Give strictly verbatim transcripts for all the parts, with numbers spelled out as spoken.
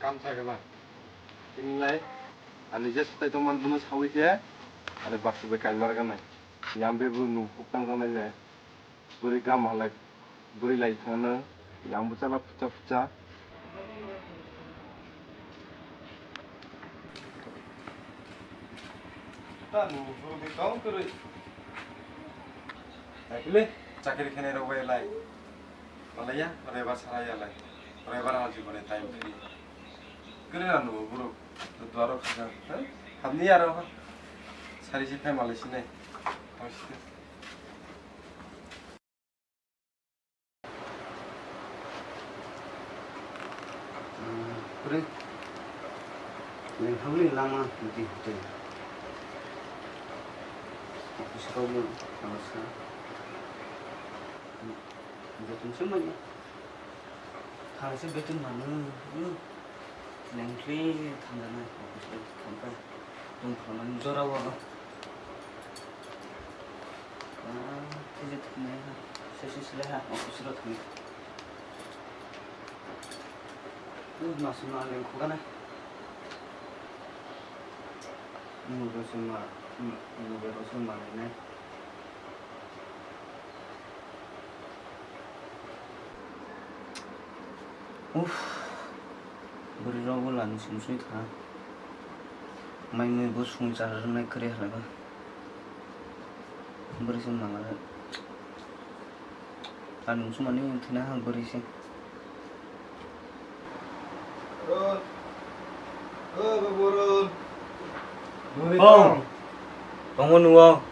Kam sa gana. Tini lai, ani je swtai tongmani bono sawi khe, ani baksa bai kaimar gana. Yang be bo nuk puk tang gana le. Bwrwi gam halai, bwrwi lai thangno, yang bwchala phucha phucha. Ta nung bwrwi tong kwrwi. Ai pile, chakri khainai rok bai lai. Malaya, raibar sara ya lai. Raibar ha jiboni time free. Kwrwi na nung bwrwi, duaro khaja. Hamni aro ha. Sari si phai malai sinai. Tang si. Kwrwi. Lengthokni lama twi twi. Office rok no tangsa. Beton se manya. Thansa beton mano. Lengthli thangjana office rok thangkha. Tongphaimani jorao. Ah, tei je thangmani ha. Sesi sele ha, office rok thangkha. Uh, masuk na lengkho gana. Nungbo sung ma, nungbo sung ma nai. Uff, bwrwi rok bo lani sumsui kha. Mai mui bo sung cha rwnai kwrwi halai ba. Bwrwi se mala. Lani sumani thina ha bwrwi se. Arun. O, Babu Arun. Nuri Oh. Tong. Tongo nuo.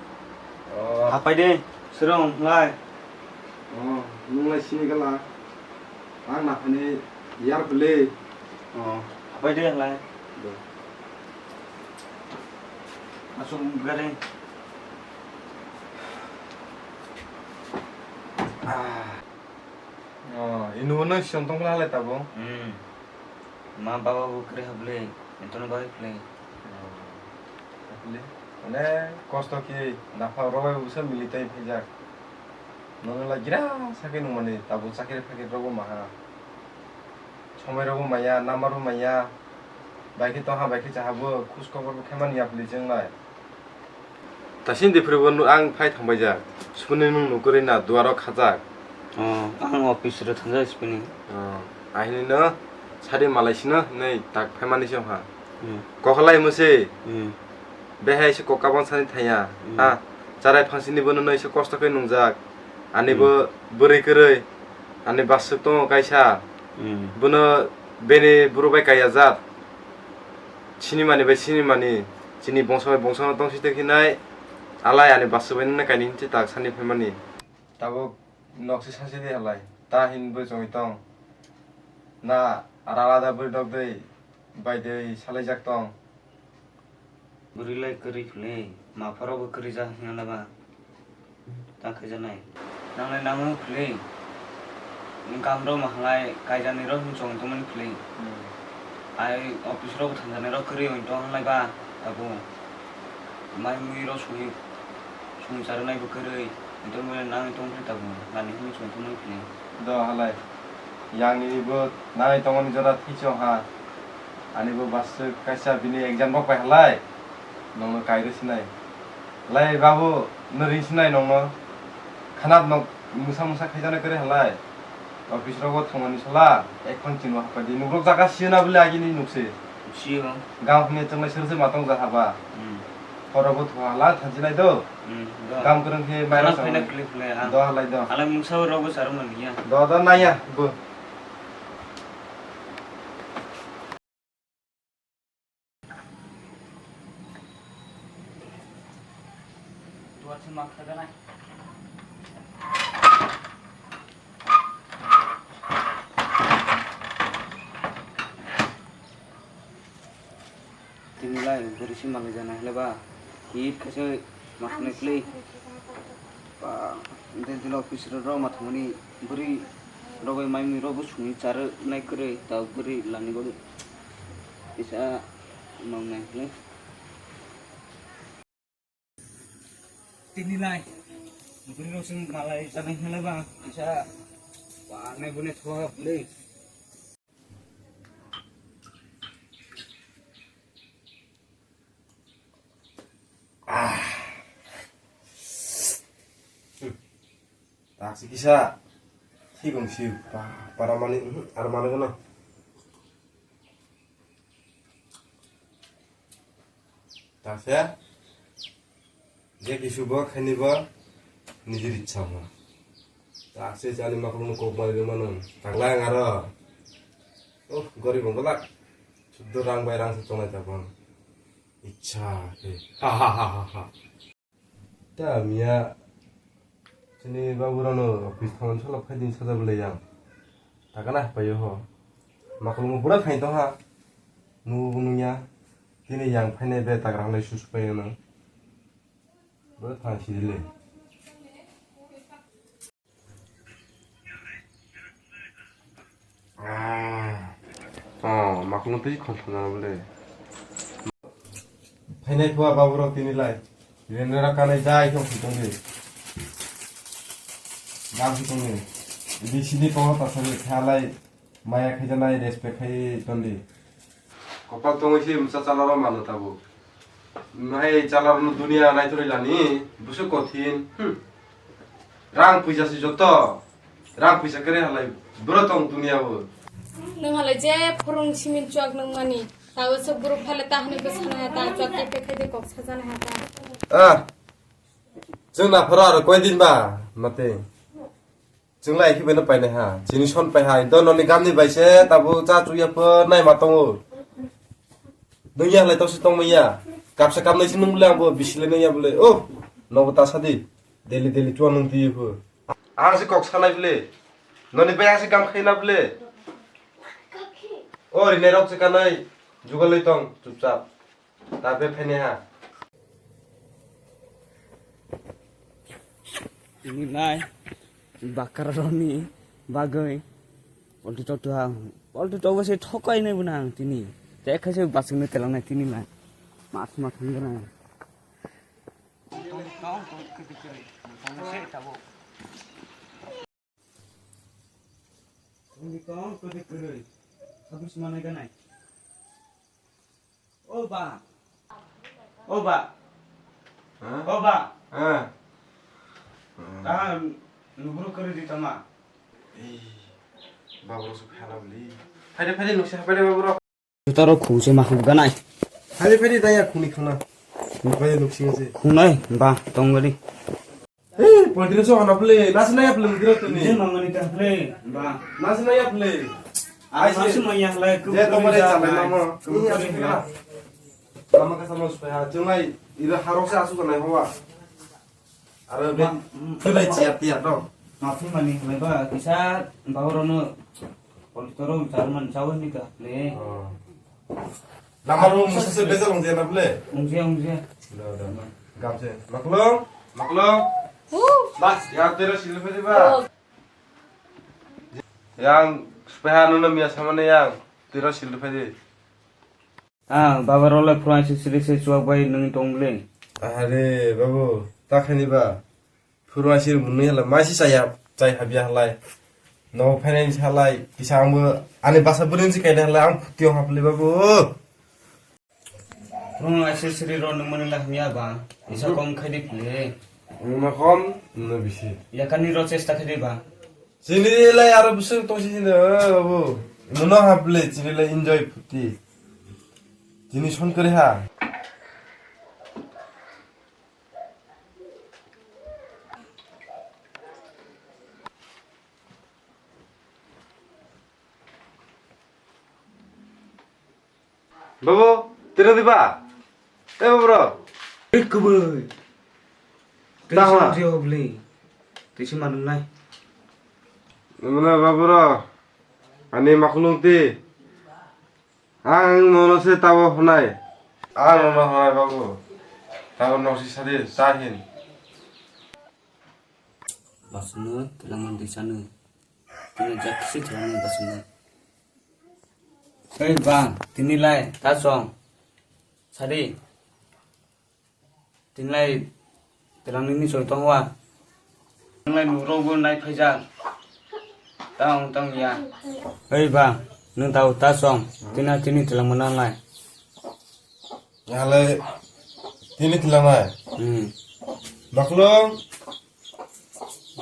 Oh. Hapai de. Sirong lai. Oh, nung lai sini kala. Ang naphani yar bwle. Oh, hapai de lai. Do. Asuk gare. Ah. Oh, inu no siyong tong lai tabo. Hmm. Ma baba bo kre hable, entono bai kle. Hable. Mane kosto ki napha robai usa mili tai phijak. Nono la gira sakhe nung mani tabo chakri phakri rogo maha. Somoi rogo maya, number bo maya. Bai khe tongha, bai khe chahabo, khus khobor bo khe mani yapli cheng lai. Tasing di phuru bo ang phai thang bai jak. Sumuni nung nukuri na duaro khajak. Oh, ang office ro thangjak sipini. Oh, ahini no sari malai sino nei tak phai mani se ha. Hmm. Kokhalai musi. Hmm. Behai se kokabang sani thaya. Hmm. Ha, charai phangsini bono noi se kosto khe nungjak. Ani bo bwrwi kwrwi, ani baswk tongo kaisa. Hmm. Bono bini buro bai kaya jat. Sinimani bai sinimani, chini bongso bai bongso no tongsi tongsi nai, alai ani baswk bai nang nai kaini hinwi tak sani phaimani. Tabuk nok se sasi di halai, ta hinwi chongwi tong. Na ara alada bwrwi nok dei, bai dei salaijak tong. Bwrwi lai kwrwi phwlwi, ma phoro bo kwrwi jak hwnna ba. Ta kaijaknai. Nangnai nangwi phwlwi. Ni kam rok ma halai, kaijani rok hwn chong tongmani phwlwi. Hmm. Ai office rok bo thangjaknai rok kwrwi hwn tong halai ba, tabuk. Mai mui rok sungwi, sungwi charwnai bo kwrwi. Ito mo nang ito mo tabo, nani hini chong tong nang kini. Do halai. Yang ni bo nang ito mo ni jora thichong ha. Ani bo bas kaisa bini exam rok pai halai. Nongno kairo sinai. Lai babu, no ring sinai nongno. Khanat nok musa musa khaijana kare halai. Office rogo thangmani sola, ekhon chini hapadi. Nukrok jaga siyana bole agini nukse. Siyo. Gam hwnwi chonglai sirse matong ja haba. Hmm. Horo bo thwa la thansinai do. Hmm, do. Gam kwrwng khe mairang. Khana phaina sangnai. Khwlai khwlai, ah. Do halai do. Halai mungsa rogo saro mani ya. Do do naya bo. Duar se mak khaga nai. Tini lai bwrwi se malai jana hwnle ba, hit khe se ma thangna kwlwi. Ba, dental office rok ma thangmani bwrwi rok bai mai mui rok bo sungwi charwk nai kwrwi, ta bwrwi lani bagwi kisa nong nai hwnle. Tini lai bwrwi rok se malai jana hwnle ba, kisa ba nai bune thok le. Ah. Hmm. Taksi kisa. Thik wng si pa, para mani, mhm, ar mani gana. Taksi. Je kisu bo khaini bo nijir ichha bo. Taksi chani makhluno kok mari mano. Taklai ang aro. Oh, gorib wng glak. Suddo rang bai rang se tongnai tabang. Ichha khe. Ha ha ha ha ha. Ta miya chini babu rano office thangmani solo phaidi sajak le yang. Takana hapayo ho. Makhlumo bura thai tongha. Nugo nungya. Tini yang phainai be tagra halai susu payo no. Bura thang sidile. Ah. Oh, makhluno twi khon thangna bole. Phainai thua babu rok tini lai. Renera kanai jai thong thong di. Gam thong di. Di sini ko ta sari khalai. Maya khaijana respect khai tondi. Kopal tongwi se msa chalaro mano tabuk. Nai chalaro no dunia nai turi lani, busu kothin. Hmm. Rang puisa se joto. Rang puisa kere halai. Bro tong dunia bo. Nung halai je phurung simin chuak nung mani. Tawo se buru phale ta hane bwsana ha ta chuak ke khai de kok sajana ha ta. Ah. Chwng na pharo aro koi din ba mate. Chwng lai khe beno painai ha. Chini son pai ha. Do noni gamni bai se tabo cha chuya pho nai ma tongo. Nung ya lai tosi tong maya. Kapsa kapnai si nung bole ang bo bisi le nung ya bole. Oh, nobo ta sadi. Daily daily chuan nung tiyo pho. Ang si kok sanai bole. Noni bai ang si gam khaina bole. Oh, rinai rok se kanai. Jugal lai tong chupchap. Tabe phaini ha. Tini lai bakar roni bagwi polti tok tuha, polti tok se thokai nai buna ang tini. Te khaise basing ne telang nai tini lai. Mas ma thang nai. Tong tong kiti kiri. Tong se tabo. Tongdi kong, kwrwi kwrwi. Habis manai ganai. O ba. O ba. Ha? O ba. Ha. Tahan nuburu kwrwi di tama. Ei, babu rok su phela bli. Phaide, phaide, nungsi hapai de babu rok. Jotaro khungse ma khuk ganai. Phaide, phaide, daya khungni khangna. Nukbai nuksingo se. Khungnai ba tong gari. Hey, poltri so hana ple, nasi naya ple mudira tuni. Nisi mangani ta ple. Ba. Nasi naya ple. Ai nasi maya hle. Je tomare chalai mamo. Ini asu kena. Lama ka sama supaya ha. Chungai ira harok se asu kanai hawa. Aro be. Ple chia tia to. Mafi mani hle ba kisa bahorono. Poltoro German chawi ni ka le. Oh. Lamaro musa se bejal ongje na ble. Ongje, ongje. Da, da. Gamse. Maklong, maklong. Bas, ya tera silpe di ba. Oh. Yang supaya nuna mia samane yang tera silpe di. Ah, baba role pura sisiri se chuak bai nung tong ble. Are babu, takhani ba. Buru asir mwnwi halai, maisi chaya, chai habya halai. No finance halai, kisa angbo, ani basa bwrwi si kaina halai, ang phuti o haplai babu. Rung asir siri ro nung mani lah hamya ba, isa kom khai di phle. Wngma kom, wngma bisi. Yakani ro chesta khai di ba. Chini lai aro bwswk tongsi chini, o babu. Nono haplai, chini lai enjoy phuti. Chini son kore ha. Babu, tira diba? Eh, babu ro. Eh, kubui. Twi Tawa. Sini twi hobli. Twi si manung nai. Mana babu ro. Ani makulung ti. Ang nono se tabo honai. Ang nono honai babu. Tabo noksi sadi tahin. Basunu, telangan di sana. Tino jak si telangan basunu. Hei bang, tini lai, ta song. Sadi. Tini lai, telang nini soi tong wa. Tini lai nuro bo nai phaijak. Tang tang ya. Hei bang, nung tau ta song. Tina tini telang mana lai. Yale, tini telang lai. Hmm. Baklong.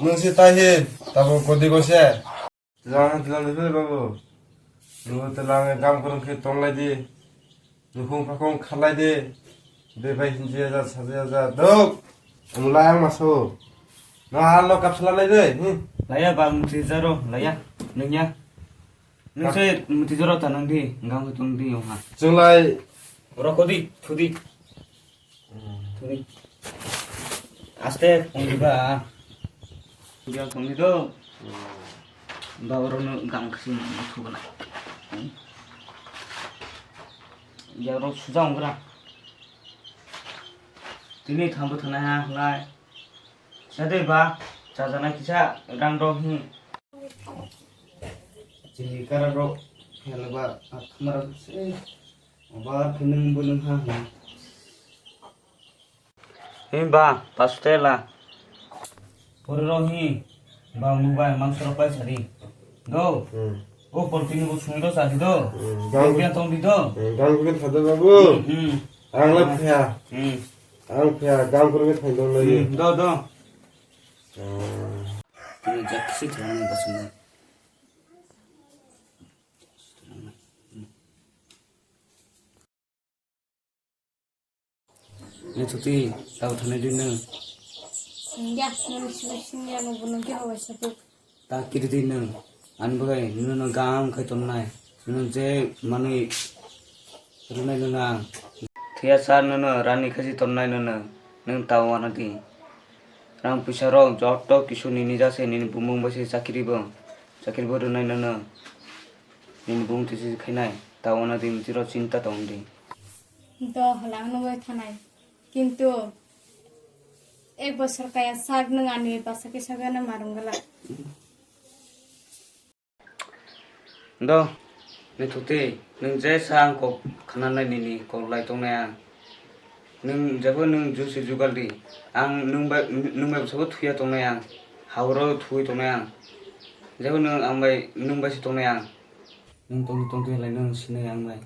Nung si tahin, tabo kodi gose. Telang, telang di phai babu. Nung telang gam kurung khe tonglai di. Nukhung phakung khalai di. Bebai hinji aja, saji aja. Dok. Mulai ang maso. No hal no kapsala lai de. Hmm. Laya ba muti jaro, laya. Nungya. Nung se muti jaro ta nang di. Gam khe tong di yong ha. Chunglai. Rokodi, thudi. Thudi. Aste, tongdi ba. Thudi ang tongdi do. Ba oro no gam khasi ma thugana. Ya oro suja ongra. Tini thambo thana ha lai. Sade ba, chajanai kisa rang do hi. Chini kara do, helba, atmara se. Obar khe nung bo nung ha hwnwi. Himba, pasutela. Poriro hi, ba mungbai mangsorok pai sari. Do. Hmm. O portini bo sungiro sari do. Hmm, gang- Biya tong di do. Hmm, gang bikin sade babu. Hmm, hmm. Ang le Ah. Phaya. Hmm. Ang phaya, gang kurungni thang dong lagi. Hmm, do, do. Hmm. Tini jak kisi thang basung. Ni chuti, tau thani di nung. Ya, nung sini sini ya nung bunung kira waisa tu. Ta kiri di nung. Ani bagai nung nung gam khai tonnai. Nung je manui runai nung ang. Thiya sar nung rani khasi tonnai nung. Nung tau wana di. Rang puisa rok joto kisu nini jase nini bumung bai se chakiri bo. Chakiri bo runai nung. Nini bumung tisi khainai. Tau wana di mtiro chinta tong di. Do hwlang nugwi thanai. Kintu ek bosor kaya sak nwng ani bwsakhe sagwi ano marwng glak. Do, Mithuti, nwng je sa ang kok khnanai nini kok lai tongnai ang. Nwng jebo nwng jusi jugal di. Ang nwng bai, nwng bai bwsabo thuya tongnai ang. Haoro thuwi tongnai ang. Jebo nwng ang bai, nwng bai se tongnai ang. Nwng tongtwi tongtwi hai lai nwng sinai ang bai.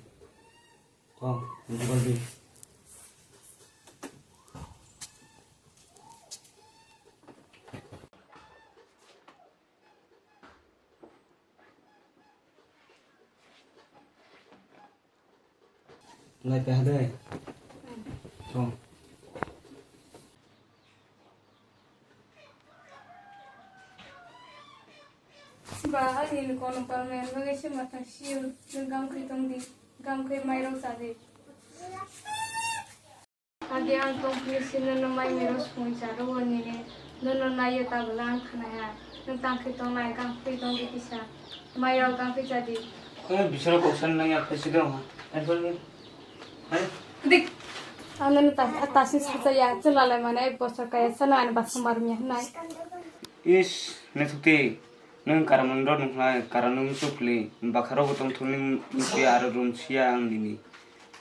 Kok, jugal di. Lai peha de. Kok. Ba, ani ni kono palmen bagwi se mwthang siyung, nwng gam khe tong di, gam khe mairok cha di. Adi ang tong phili se nono mai mairok songwi cha rw nini, nono naiya ta bwla ang khanaya, nwng tang khe tong nai, gam khe tong di kisa, mairok gam khe cha di. Khe bisaro kok san nang ya khe si dong ha, erpor ni. Dik. Ang nini ta-, tasni sajaya, chwla lai mane ek bosor kaya chwla ani basong barumya hwnai. Is, Mithuti, nwng karaman rw nung hai, kara nwng chukli, bakha rw bo tong thung nwng nukhya aro room siya ang nini.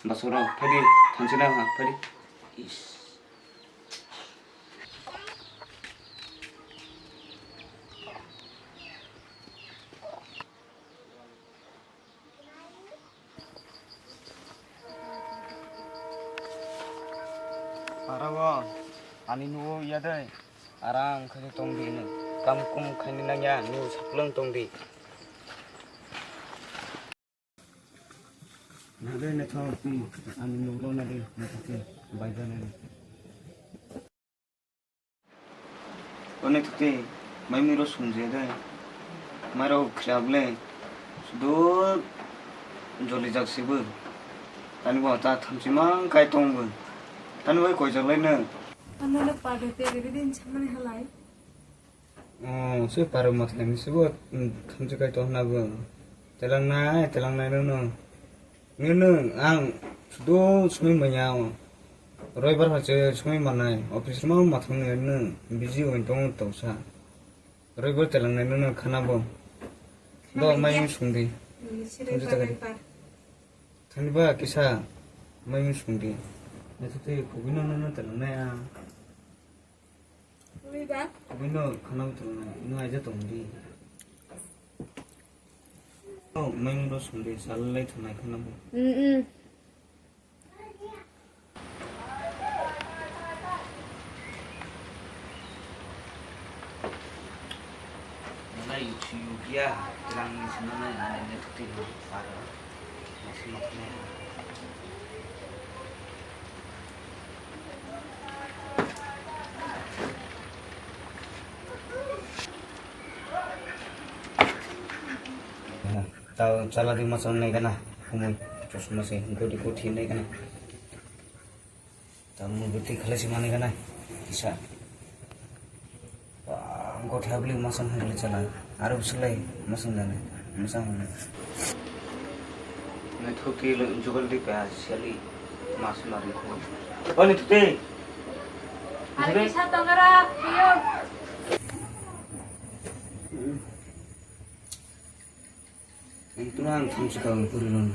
Basong rw, phaidi, thanchi na ha, phaidi. Is. Ani nugo ya de, aram khaini tong di nwng. Kam kum khaini nangya, nwng saplwng tong di. Nade ne thong, ani nugro nade, ne thong, bai jana. One thukti, mai miro sumje de. Mairo khriable, sudo joli jak sibu. Tani bo ta thamchi mang kai tong bu. Tani bai koi jak lai nang. Ano na pade te gari din chamani halai. Oh, se paro mathai ni sibu, mm, thamchi kai tong na bu. Telang nai, telang nai no no. Nwng, ang sudo sumi manya o. Roibar hai se sumi manai. Office ma ma thang nwng busy oi tong tongsa. Roibar telang nai nwng khana bo. Do mai sung di. Thang di ba kisa mai sung di. Nai thutwi kubui no nwng telang nai a. Ui ba? Kubui no khana bo telang nai. No aja tong di. Oh, mai no sung di. Sal lai thang nai khana bo. Mm, mm. Tao chala di masa nai kana, humui chosma se, godi kothi nai kana. Tamo goti khalai si mani kana, kisa. Gotha bli masa nai chala, aro selai masa nai, masa nai. Nai thuti jugal di pa seli mas mari ko. Oh, nai thuti. Ari kisa tongara, piyo. Ang tura ang thamchi ka ang puri ron.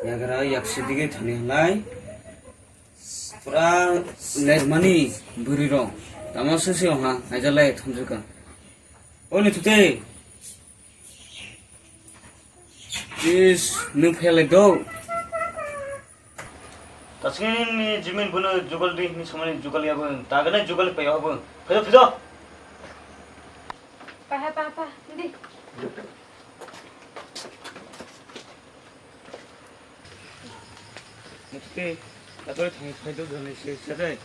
Yagra yaksi dige thani halai. Pura lermani buri ro. Tamo sisi oha, aja lai thamchi ka. Oni tute. Is, nung phele do. Tasini ni jimin bono jugal di ni samani jugal ya bo. Tagane jugal pe ya bo. Phedo, phedo. Paha, paha, paha, hindi. Mukti, takoi thang phai do jani se sadai.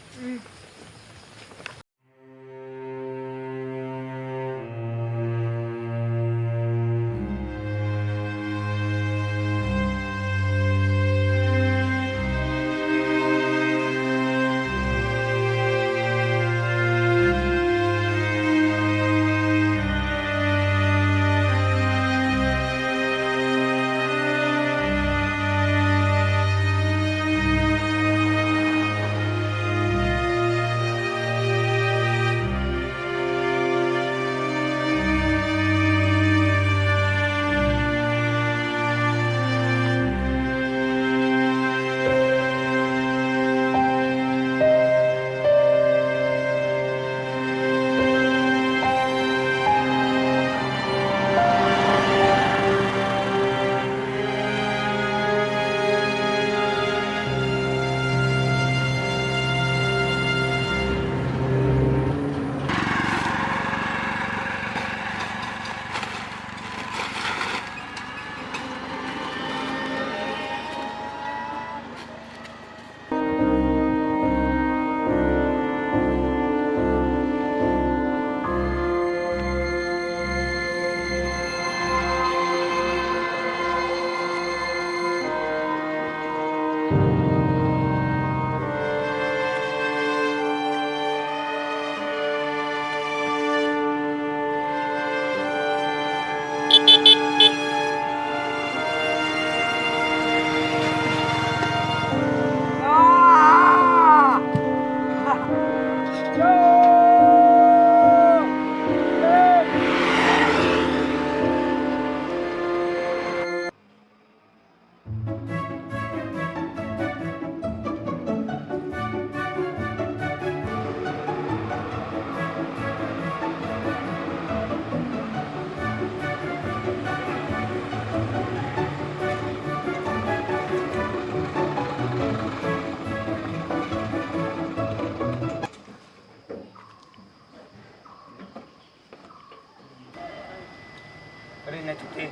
Ari naithok di.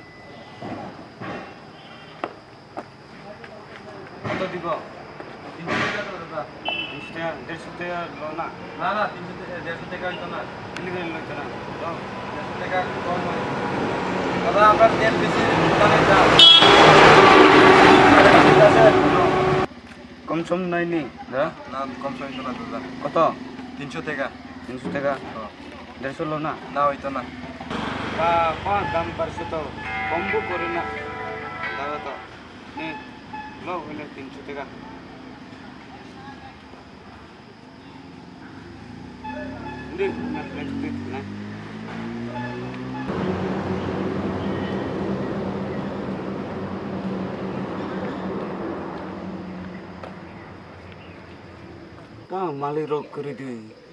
Koto dibo? Tinsho taka to, dada. Tinsho taka, dersho taka lo na? Na, na, tinsho taka, dersho taka hoito na. Bili bili loito na. Lo. Dersho taka kom hoy. Dada, amra tel besi dukane jai. Kom som nai ni, da? Na, kom som hoito na, dada. Koto? Tinsho taka. Tinsho taka? Oh. Dersho lo na? Na, hoito na. Ba, ba, dam barso to. Kom bo kore na. Dada to. Ni, lo, hile tinsho taka. Hindi, hindi, hindi, hindi. Ka mali rok kuri di.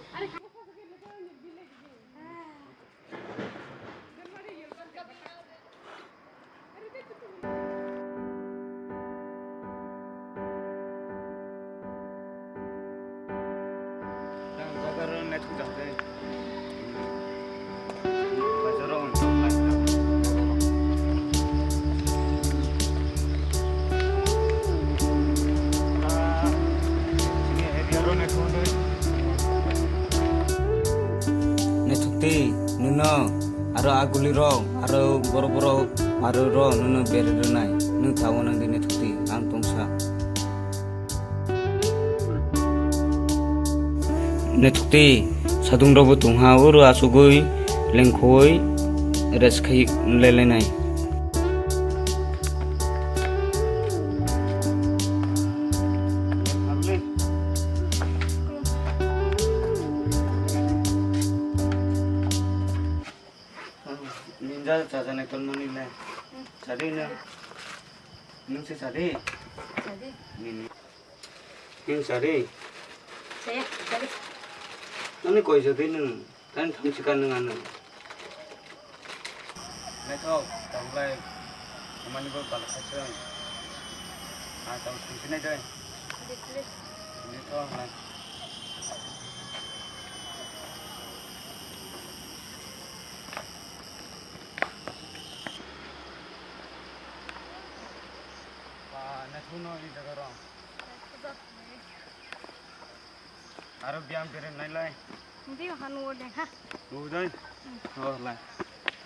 Naithok di, nwng no. Aro a guli rok, aro borok borok, aro rok nono bere rwnai. Nwng tabuk nang di naithok di, ang tongsa. Naithok di, sadung rok bo tongha, oro achugwi lengkhoi rest khai lailainai. Ninja chajanai tongmani le. Chadi nwng. Nwng se chadi? Chadi. Nini. Nwng chadi? Chaya, chadi. Ani koi chadi nwng? Tani thamchi ka nwng ano. Naithok, tabuk lai samani bo bala khaisong. Ah, tabuk thamchi nai doi. Naithok, lai. Ba, naithok no i jaga rong. Aro biyang bere nailai. Hindi hanu o de ha. Udai. Oh, lai.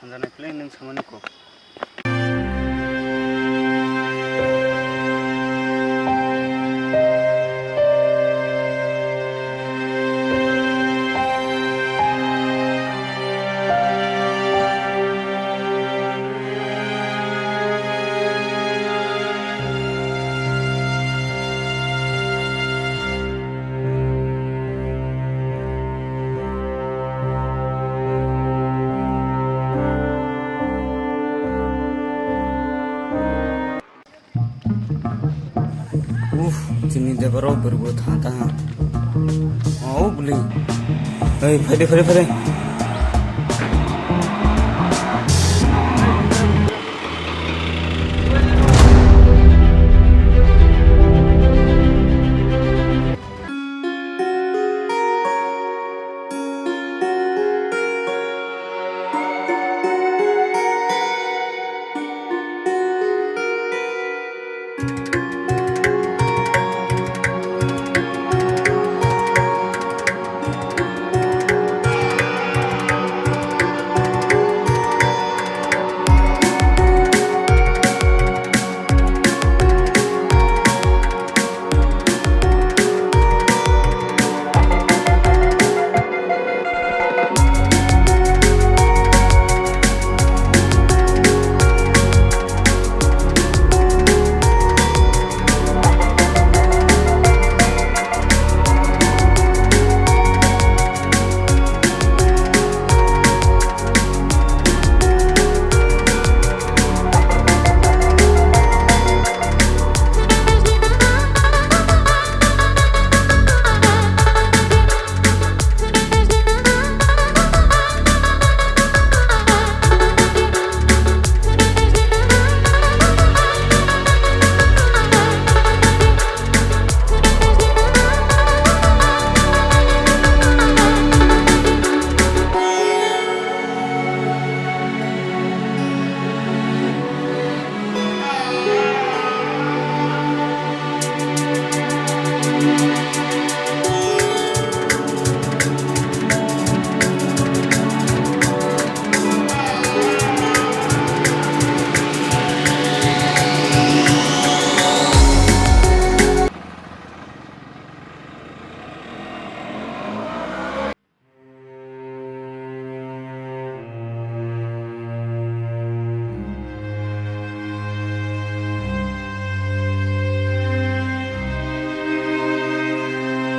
Hanjana play nung samani ko. Uff, chini debaro bwrwi bo tha tha. Oh, bwlwi. Hey, phaide, phaide, phaide.